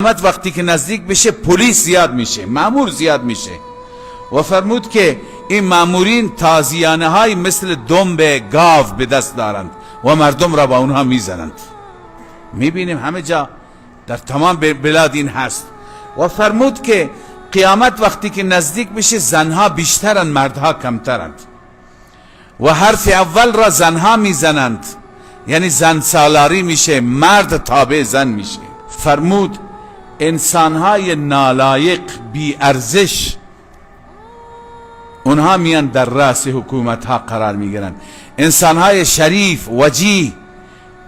وقتی که نزدیک بشه پلیس زیاد میشه، مامور زیاد میشه. و فرمود که این مامورین تازیانه های مثل دنب گاو به دست دارند و مردم را با اونها میزنند. میبینیم همه جا در تمام بلاد این هست. و فرمود که قیامت وقتی که نزدیک بشه زنها بیشترند، مردها کمترند. و حرف اول را زنها میزنند، یعنی زن سالاری میشه، مرد تابع زن میشه. فرمود انسانهای نالایق بی ارزش اونها میان در رأس حکومت ها قرار میگیرند. انسانهای شریف وجیه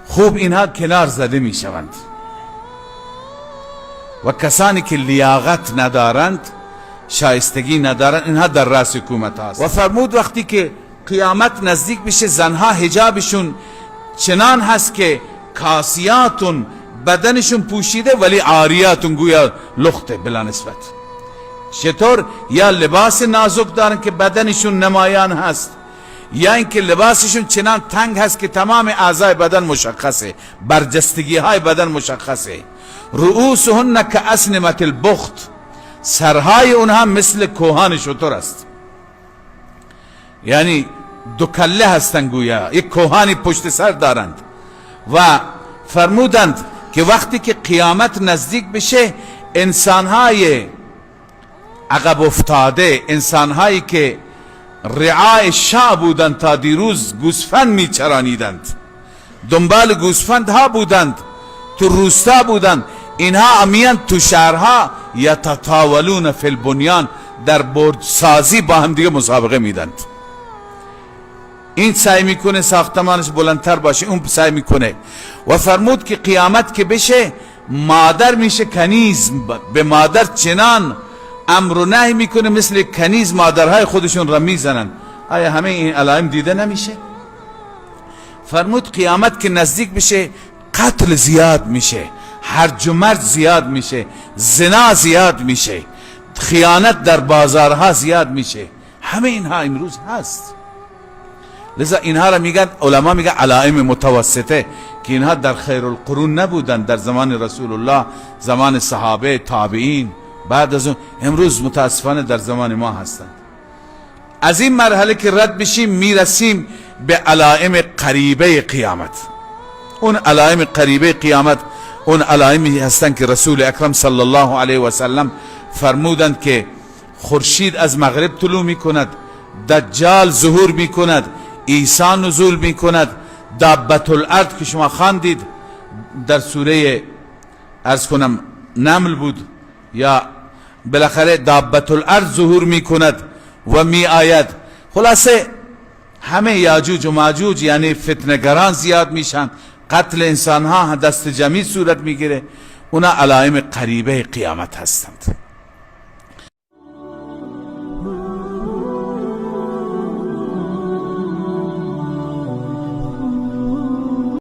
خوب اینها کنار زده میشوند و کسانی که لیاقت ندارند، شایستگی ندارند، اینها در رأس حکومت هاست. و فرمود وقتی که قیامت نزدیک بشه زنها حجابشون چنان هست که کاسیاتون بدنشون پوشیده ولی عاریاتون گویا لخته بلا نسبت. چطور؟ یا لباس نازک دارن که بدنشون نمایان هست، یا اینکه لباسشون چنان تنگ هست که تمام اعضای بدن مشخصه، برجستگی های بدن مشخصه. رؤوسهن كأسنمة البخت، سرهای اونها مثل کوهان شتر است، یعنی دو کله هستن، گویا یک کوهانی پشت سر دارند. و فرمودند که وقتی که قیامت نزدیک بشه انسانهای عقب افتاده، انسانهایی که رعای شاه بودند، تا دیروز گوسفند میچرانیدند، دنبال گوسفندها بودند، تو روستا بودند، اینها میان تو شهرها یتطاولون فی البنیان، در برج سازی با هم دیگه مسابقه میدند. این سعی میکنه ساختمانش بلندتر باشه، اون سعی میکنه. و فرمود که قیامت که بشه مادر میشه کنیز، به مادر چنان امر و نهی میکنه مثل کنیز مادرهای خودشون را میزنن. آیا همه این علائم دیده نمیشه؟ فرمود قیامت که نزدیک بشه قتل زیاد میشه، هرج و مرج زیاد میشه، زنا زیاد میشه، خیانت در بازارها زیاد میشه. همه اینها امروز هست. لذا اینها را میگن علما، میگن علائم متوسطه، که اینها در خیر القرون نبودن، در زمان رسول الله، زمان صحابه، تابعین، بعد از اون. امروز متاسفانه در زمان ما هستند. از این مرحله که رد بشیم میرسیم به علائم قریبه قیامت. اون علائم قریبه قیامت اون علائمی هستند که رسول اکرم صلی الله علیه و سلم فرمودند که خورشید از مغرب طلوع میکند، دجال ظهور میکند، عیسی نزول میکند، دابة الارض که شما خواندید در سوره عرض کنم نمل بود، یا بالاخره دابة الارض ظهور میکند و می آید. خلاصه همه یاجوج و ماجوج یعنی فتنه‌گران زیاد میشن، قتل انسان ها دست جمعی صورت میگیره. اونا علائم قریبه قیامت هستند.